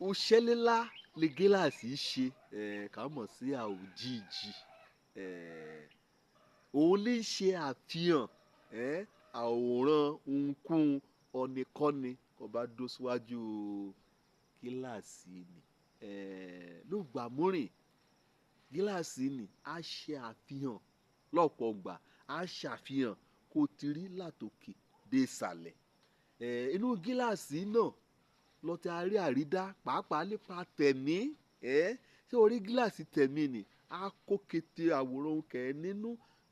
Òṣèlélá lè gíláàsì ṣe ká mọ̀ sí àwòjíji. Òun lè ṣe àfihàn àwòrán ohunkóhun ọ̀nìkọ́ni kó bá dó síwájú gíláàsì ni. Lóògbà múrìn gíláàsì ni á ṣe àfihàn lọ́pọ̀ ìgbà, á ṣàfihàn kó ti rí látòkè dé ìsàlẹ̀. Inú gíláàsì náà lọ ti a rí àrídá pàápàá nípa tẹ̀mí. Ṣé o rí gíláàsì tẹ̀mí ni? Á kó kété àwòrán ohun kẹ́ nínú,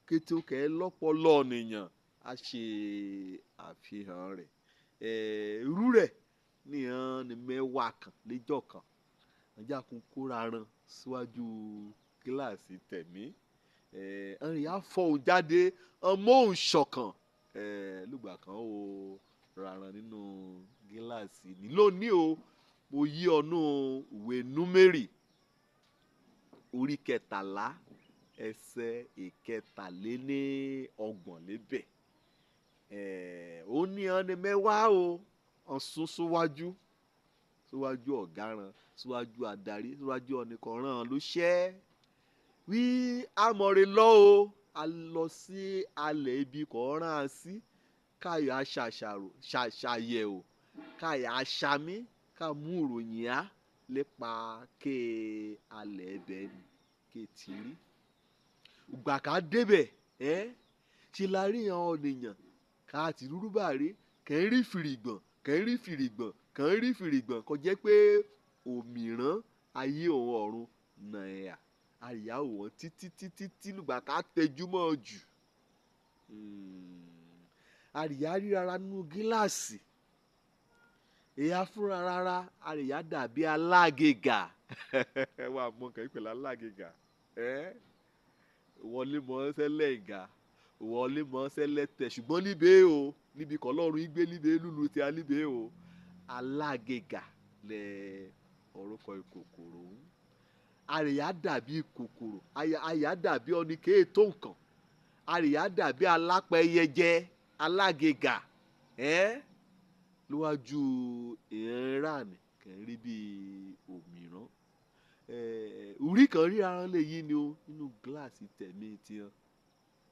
kété ohun kẹ́ lọ́pọ̀lọ́ ènìyàn á ṣe àfihàn rẹ̀. Irú rẹ̀ ní ìhàn ní mẹ́wàá kan níjọ́ kan. Ọjà kún kóra ran síwájú gíláàsì tẹ̀mí. Ẹ̀rín á fọhùn jáde, ọmọ òun ṣọ̀kan. Lùgbà kan ó raran nínú gíláàsì ní lónìí o. Mo yí ọnú ìwé Númérì orí 13 ẹsẹ̀ 33 lébẹ̀. Ó ní ọ̀nì mẹ́wàá o, ọ̀sùn síwájú, síwájú ọ̀gá ran, síwájú adarí, síwájú ọ̀nìkọ̀ọ̀ràn ló ṣẹ́. Wí amọ̀rè lọ o, a lọ sí alẹ̀ ibi kọ̀ọ̀ràn a sí, káyọ̀ aṣàṣàrò, ṣàṣàyẹ̀wò, káyọ̀ aṣàmì, ká mú ìròyìn á lépa ké alẹ̀ ẹbẹ̀ ni ké ti rí. Ìgbà ká débẹ̀, ṣe la rí àwọn ènìyàn ká ti rúrú bá rí, kẹ́ ń rí fìrìgbọ̀n, kẹ́ ń rí fìrìgbọ̀n, kẹ́ ń rí fìrìgbọ̀n, kó jẹ́ pé òmíràn ayé òun ọ̀run nà ẹ̀yà. Àríyá ò wọ́n títí títí tí lùgbà ká tẹjúmọ́ jù. Àríyá rí rara nínú gíláàsì. Ìyá fúnra rara, àríyá dàbí alágẹ̀gà. Ẹ wá mọ̀ nǹkan ìpè lálágẹ̀gà. Wọlé mọ́ sẹ́lẹ̀ ìgà, wọlé mọ́ sẹ́lẹ̀ tẹ̀, ṣùgbọ́n níbẹ̀ o, níbi kan lọ́run gbé níbẹ̀ lúlu tí a níbẹ̀ o. Alágẹ̀gà lẹ orúkọ ìkòkòrò ń. Àríyá dàbí kòkòrò, àyà dàbí ọ̀nìkè tó nǹkan. Àríyá dàbí alápẹyẹjẹ, alágẹ̀gà. Níwájú ìran ni kàn rí bí òmíràn. Orí kan rí ara lè yí ni o nínú gíláàsì tẹ̀mí tiwọn.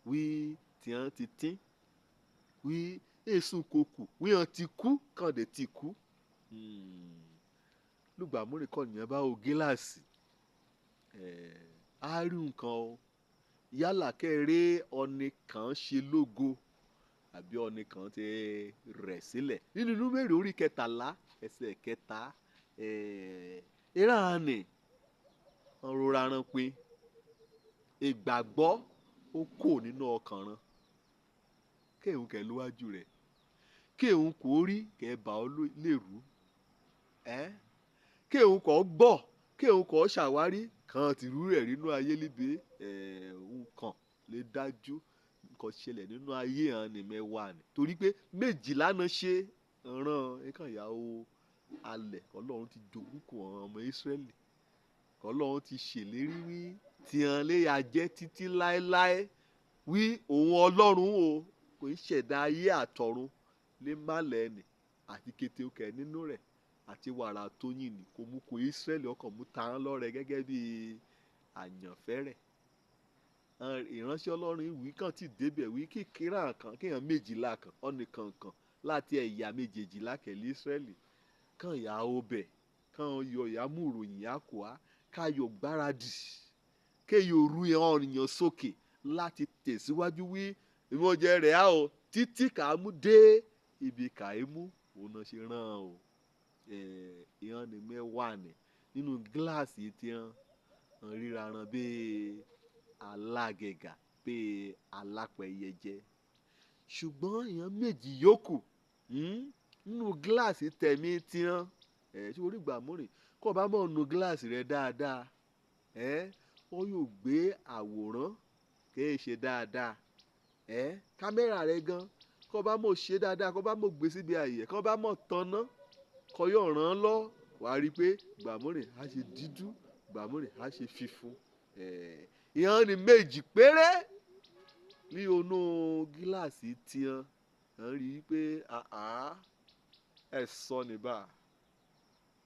Wí tiwọn ti tín, wí èsùn kòkù, wí wọn ti kú, kàn dé ti kú. Lùgbà múrìn kọ́ nìyẹn bá wo gíláàsì. Á rí nǹkan o. Yálà kẹ́ rí ọ̀nì kan ṣe lógo àbí ọ̀nì kan ti rẹ̀ sílẹ̀. Nínú Númérì orí 13 ẹsẹ̀ 3, ìran ni ọ̀rọ̀ ran pé ìgbàgbọ́ ó kò nínú ọkàn ran. Kéhùn kẹ́ lówájú rẹ̀, kéhùn kò rí kẹ́ bá ọ lérú. Kéhùn kò gbọ́, kéhùn kò ṣàwárí kan tìrú rẹ̀ nínú ayé níbí. Nǹkan lè dájú nǹkan ṣẹlẹ̀ nínú ayé hàn ní mẹ́wàá ni. Torí pé méjìlá náà ṣe rán ẹ̀kan ìyàwó alẹ̀ Ọlọ́run ti jogún kò àwọn ọmọ Ísírẹ́lì. Ọlọ́run ti ṣèlérí wí tí hàn lè yà jẹ́ títí láéláé. Wí òun Ọlọ́run o kò í ṣẹ̀dá ayé àtọ̀run lé málẹ̀ ẹni àti kété òkè nínú rẹ̀ àti wàrà tó yìn ní kò mú kó Ísírẹ́lì ọkàn mú ta án lọ́rẹ gẹ́gẹ́ bí àyànfẹ́ rẹ̀. Ìránṣẹ́ Ọlọ́run wí kàn ti débẹ̀ wí kí kíra kan kéèyàn méjìlá kan ọ̀nìkan kan láti ẹ̀yà méjèèjìlá kẹ̀lé Ísírẹ́lì kàn yà ó bẹ̀ kàn yọ ìyá mú ìròyìn yà kó a káyọ̀ gbáradì kéèyàn ru ọ̀nìyàn sókè láti tẹ̀síwájú wí ìmọ̀jẹ rẹ̀ á o títí kà á mú dé ibi kà á mú òun náà ṣe rán o. Ìhàn ní mẹ́wàá ni nínú gíláàsì tí hàn ríra ran bí alágẹ̀gà bí alápẹ̀yẹjẹ. Ṣùgbọ́n ìhàn méjì yòókù nínú gíláàsì tẹ̀mí tí hàn. Ṣé orí ìgbà múrìn kó bá mọ̀ nu gíláàsì rẹ dáadáa, ó yóò gbé àwòrán kéè ṣe dáadáa. Kámẹ́rà rẹ gan kó bá mọ̀ ṣe dáadáa, kó bá mọ̀ gbé síbi ààyè, kó bá mọ̀ tọ̀nà, kó yọ̀ rán lọ, wà á rí pé ìgbà múrìn á ṣe dídú, ìgbà múrìn á ṣe fífún. Ìhàn ní méjì péré ní inú gíláàsì tí hàn, à ń rí i pé àá ẹ sọ ní bá.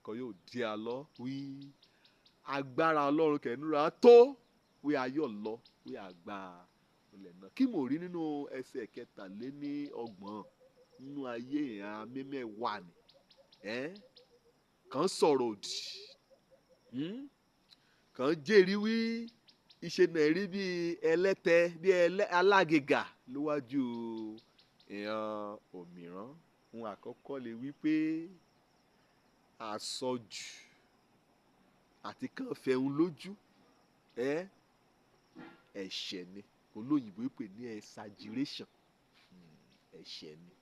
Kò yóò di alọ́ wí agbára Ọlọ́run kẹ̀núra tó wí ayọ̀ lọ wí àgbà ilẹ̀ náà. Kí mo rí nínú ẹsẹ̀ 33 nínú ayé ìhàn mímẹ́wàá ni kàn sọ̀rọ̀ òdì, kàn jẹ́rìí wí ìṣe náà rí bí ẹlẹ́tẹ̀ bí alágẹ̀gà níwájú ìhàn òmíràn. Ohun àkọ́kọ́ lè wí pé àsọjù àti kàn fẹ̀hún lójú ẹ̀ṣẹ̀ ni. Olóyìnbó pè ní exaggeration, ẹ̀ṣẹ̀ ni.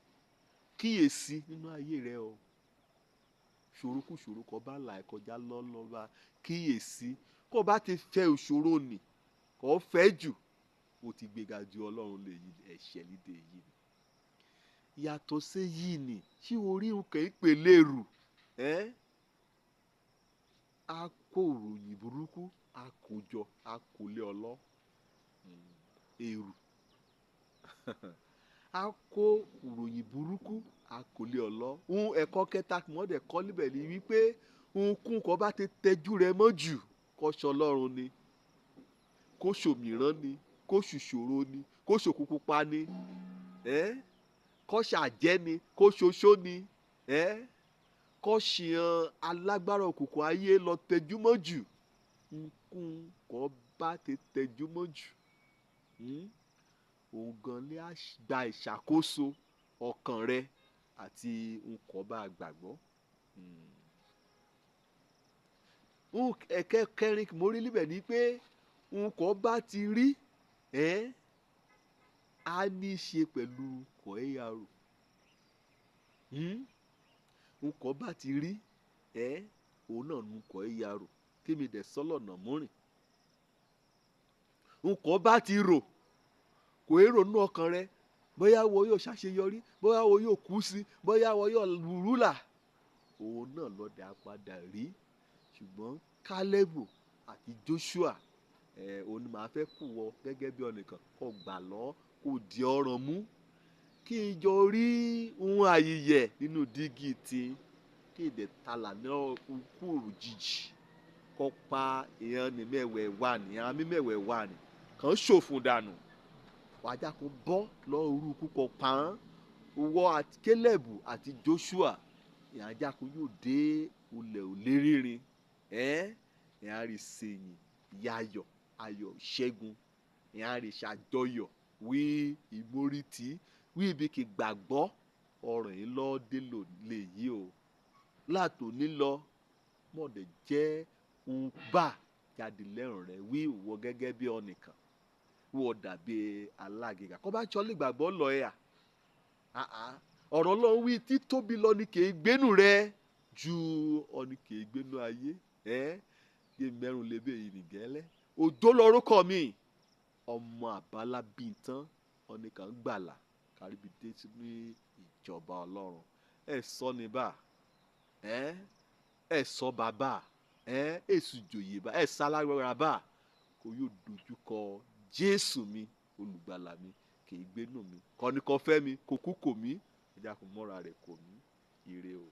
Kíyèsí nínú ayé rẹ o, ṣòro kúṣòro kó bá là ẹ́ kọjá lọ́lọ́ba, kíyèsí kó bá ti fẹ́ ìṣòro nì kó fẹ́ jù, ó ti gbéga ju Ọlọ́run lè yí ẹ̀ṣẹ̀ lídè yìí ni. Yàtọ̀ sí yìí ni ṣé orí nǹkan ìpele rù a kó ìròyìn burúkú, a kó jọ, a kó lé ọlọ́ èrù. A kó ìròyìn burúkú, a kó lé ọlọ́. Ohun ẹ̀kọ́ kẹta kí wọ́n dẹ̀ kọ́ níbẹ̀ ni wípé ohunkóhun kó bá ti tẹ́jú rẹ mọ́ jù, kó ṣọlọ́run ni, kó ṣòmíràn ni, kó ṣùṣòro ni, kó ṣòkùnkùn pa ni, kó ṣàjẹ́ ni, kó ṣoṣó ni, kó ṣìyàn alágbára òkùnkùn ayé lọ tẹ́jú mọ́ jù. Ohunkóhun kó bá ti tẹ́jú mọ́ jù, òun gan lè gba ìṣàkóso ọkàn rẹ àti nǹkan bá gbàgbọ́. Ẹ̀kẹ́ kẹrin mo rí níbẹ̀ ni pé nǹkan bá ti rí á ní í ṣe pẹ̀lú kọ̀ẹ́yàrò. Nǹkan bá ti rí òun náà nu kọ̀ẹ́yàrò kémi dẹ̀ sọ́lọ̀nà múrìn. Nǹkan bá ti rò kò èrò nínú ọkàn rẹ, bóyá wo yóò ṣàṣeyọrí, bóyá wo yóò kú sí, bóyá wo yóò rúlà, òun náà lọ́dẹ̀ á padà rí. Ṣùgbọ́n Kálẹ́bù àti Joshua, òun ni màá fẹ́ kù wọ gẹ́gẹ́ bí ọ̀nìkan kó gbà lọ, kó di ọ̀ràn mú, kí n jọ rí ohun àyìyẹ nínú dígí tí kí ìdẹ̀ talà náà kú òjijì kó pa ìyẹn ní mẹ́wẹ̀ẹ́ wà ní, ìyẹn àmì mẹ́wẹ̀ẹ́ wà ní, kàn ṣòfò dànù. Wàjà kó bọ́ lọ orú kúkọ pa án. Wọ àti Kálẹ́bù àti Joshua, ìyẹn ajá kó yóò dé ulẹ̀ òlérírin, ìyẹn á rí sèyìn yayọ̀ ayọ̀ ṣẹ́gun, ìyẹn á rí ṣàjọyọ̀ wí ìmórìtì wí ibi kì gbàgbọ́ ọ̀rọ̀ yìí lọ dé lè yí o. Látòní lọ mọ̀dẹ̀ jẹ́ ń bà jáde lẹ́rùn rẹ wí ìwọ gẹ́gẹ́ bí ọ̀nìkan wọ́n dàbí alágẹ̀gà kọ́ bá tsọ́ lè gbàgbọ́ lọ ẹ̀ à. Ọ̀rọ̀ Ọlọ́run wí títóbi lọ ni kì í gbénu rẹ ju ọ̀nì kì í gbénu ayé. Yé mẹ́rùn lébè yìí nìgẹ́lẹ́. Òjò lorúkọ mi, ọmọ àbálá bíi tán, ọ̀nìkan gbàlà káríbi dé sí ní ìjọba Ọlọ́run. Ẹ sọ ní bá, ẹ sọ bàbá, èṣù jòyè bá, ẹ sálágbára bá, kò yóò dojú kọ Jésù mi, olùgbàlà mi, kì í gbénu mi, kọ́ni kò fẹ́ mi, kò kú kò mí, ẹja kò mọ́ra rẹ̀ kò mí, ire o.